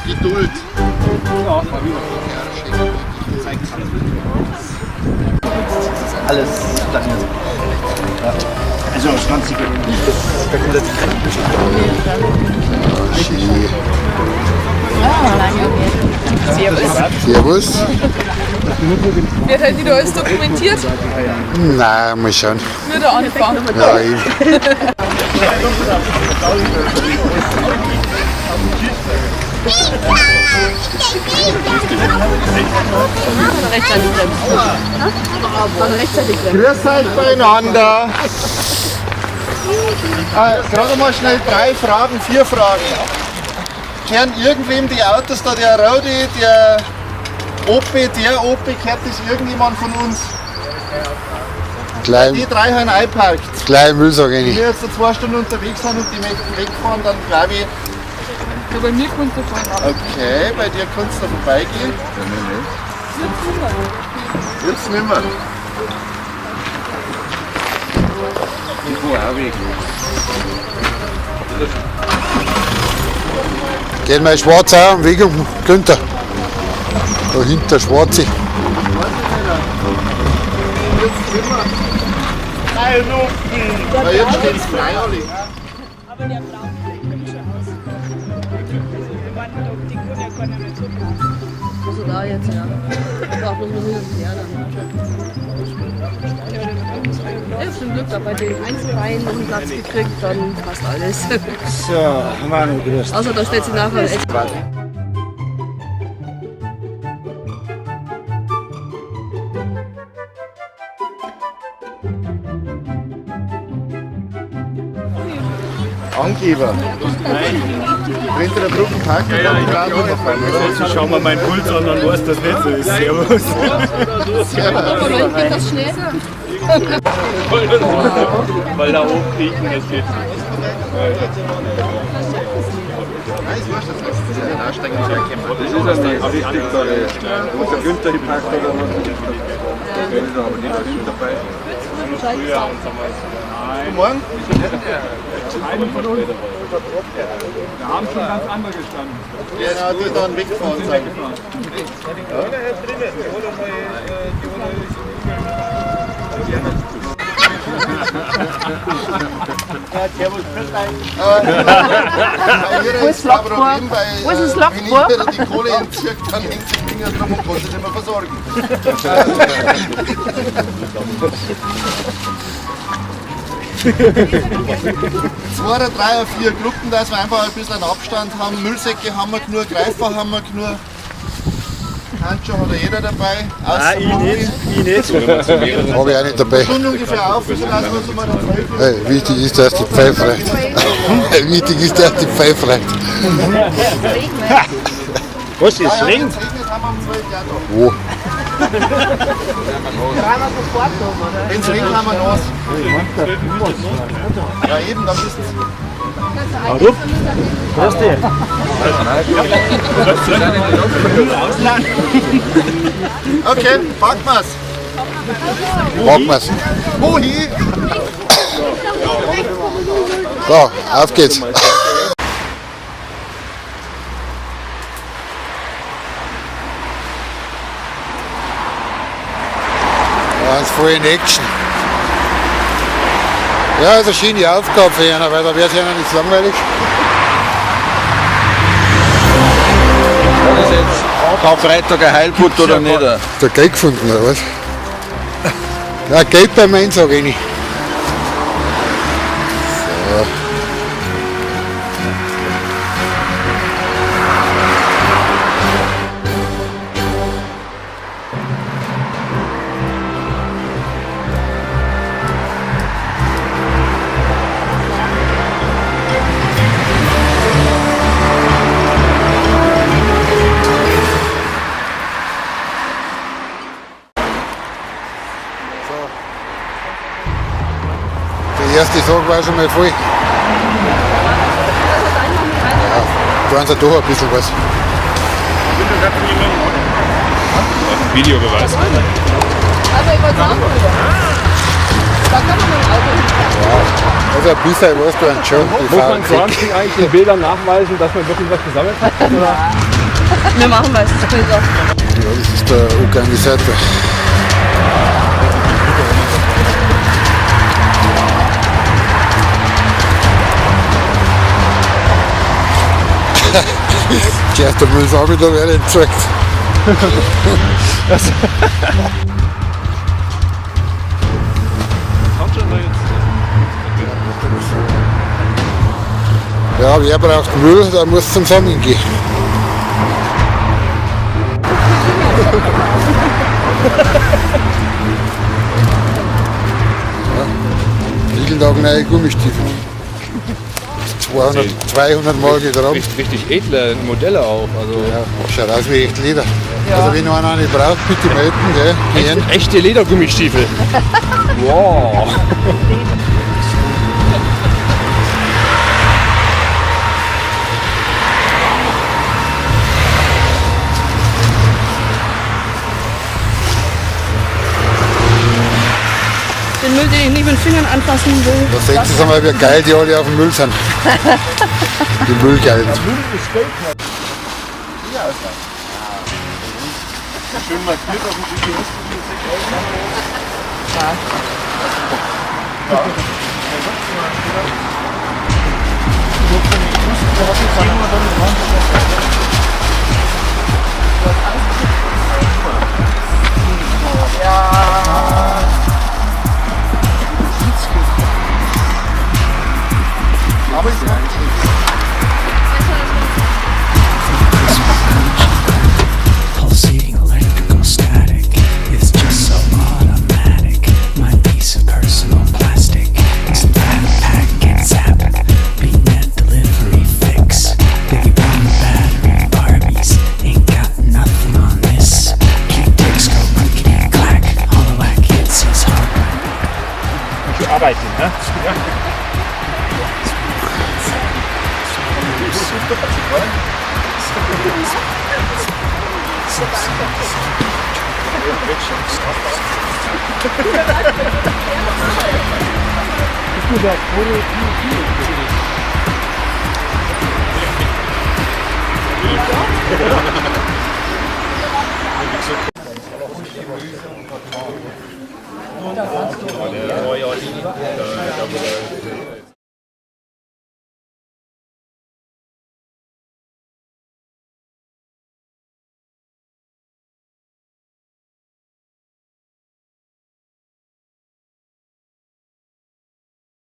Geduld. Alles planiert. Ja. Also das ganze Servus. Servus. Wird halt wieder alles dokumentiert? Nein, mal schauen. Nur der Anfang. Ja, eben. Rechtzeitig bremsen. Rechtzeitig bremsen. Grüß euch beieinander. Gerade mal schnell 3 Fragen, 4 Fragen. Kehren irgendwem die Autos da, der Rodi, der Opel, kehrt das irgendjemand von uns? Gleich, Die 3 haben eingeparkt. gleich Müllsack rein. Wenn wir jetzt 2 Stunden unterwegs sind und die möchten wegfahren, dann glaube ich. Ja, bei mir kannst du fahren. Okay, bei dir kannst du vorbeigehen. Jetzt nicht mehr. Ich fahr auch weg. Geht mein Schwarzer auch am Weg um Günther. Da hinter Schwarze. Jetzt nicht mehr. Weil jetzt steht's frei, alle. Aber der Braun sieht echt schon aus. Die kann ja keiner mehr zurückhaben. Also da jetzt, ja. Braucht bloß noch hin und her dann. Ja, zum Glück da bei den Einzelreihen noch einen Platz gekriegt, dann passt alles. So, Manu, grüß dich. Außer da stellt sie nachher ein extra. Angeber. Wenn du der Brücken parken, dann kann ich noch fahren, oder? Jetzt schauen wir meinen Puls an, dann weiß das nicht so ist. Servus. Aber dann geht das schnell. Weil da oben kriechen, das geht. Nein, ist wurscht, das ist ja aussteigen und herkommen. Das ist ja nicht richtig da. Wo der Günther gepackt hat, oder was? Da ist aber nicht der Günther dabei. Guten Morgen. Da haben schon ganz andere gestanden. Genau, die dann weggefahren sind. Wo ist Lockbohr? Wo ist das Lockbohr? Wenn ich die Kohle entzieht, dann hängt sich Finger drum und kann sich nicht mehr versorgen. Zwei, drei, 4 Gruppen, dass wir einfach ein bisschen einen Abstand haben. Müllsäcke haben wir genug, Greifer haben wir genug. Handschuhe hat ja jeder dabei. Nein, ich nicht. Ich nicht. Habe ich auch nicht dabei. Stunde ungefähr auf, so lassen wir uns mal um 12. Hey, wichtig ist, dass die Pfeife reicht. Wichtig ist, dass die Pfeife reicht. Was ist Ja, Ring? wenn's regnet, haben wir um 12 Jahre da. Wo? Wenn's regnet, haben wir nass. Ja eben, dann bist du. Hau rup. Grüß dich. Okay, packen wir's. Packen wir's. Wohin? So, auf geht's. Ganz voll in Action. Ja, das ist eine schöne Aufgabe für einer, weil da wird es ja nicht langweilig. Das ist jetzt Karfreitag ein Heilbutt oder nicht? Der Geld gefunden, oder was? Ja, Geld beim Einsag rein. So. Der erste Tag war schon mal voll. Ja, tun sie doch ein bisschen was. Videobeweis. Also ich wollte sagen, Da kann man mit dem Auto hinfahren. Ja, also ein bisschen weißt du einen schon. Die Muss man fahren sonst eigentlich in Bildern nachweisen, dass man wirklich was gesammelt hat? Oder? Wir machen meistens Bilder. Ja, das ist der Organisator. Zuerst der Müll auch wieder wer entsorgt. Ja, wer braucht Müll, der muss zum Sammeln gehen. Ja, neue Gummistiefel. 200 Mal getragen. Richtig edle Modelle auch. Also ja, schaut aus wie echt Leder. Ja. Also wenn einer eine braucht, bitte melden. Gell? Echte Ledergummistiefel. Wow. Den Müll, den ich nicht mit den Fingern anfassen will. Da sehen Sie einmal, wie geil die alle auf dem Müll sind. Die Müllgeilen. Schön markiert auf dem GPS. Ja. Aber ich Pulsating electrical static is just so automatic. My piece of personal plastic is the pack and zap. Beatnet delivery fix. Baby bomb battery Barbies ain't got nothing on this. Cute dicks go clickety clack. Hollow whack hits his hard. Zu arbeiten, ne? Ja.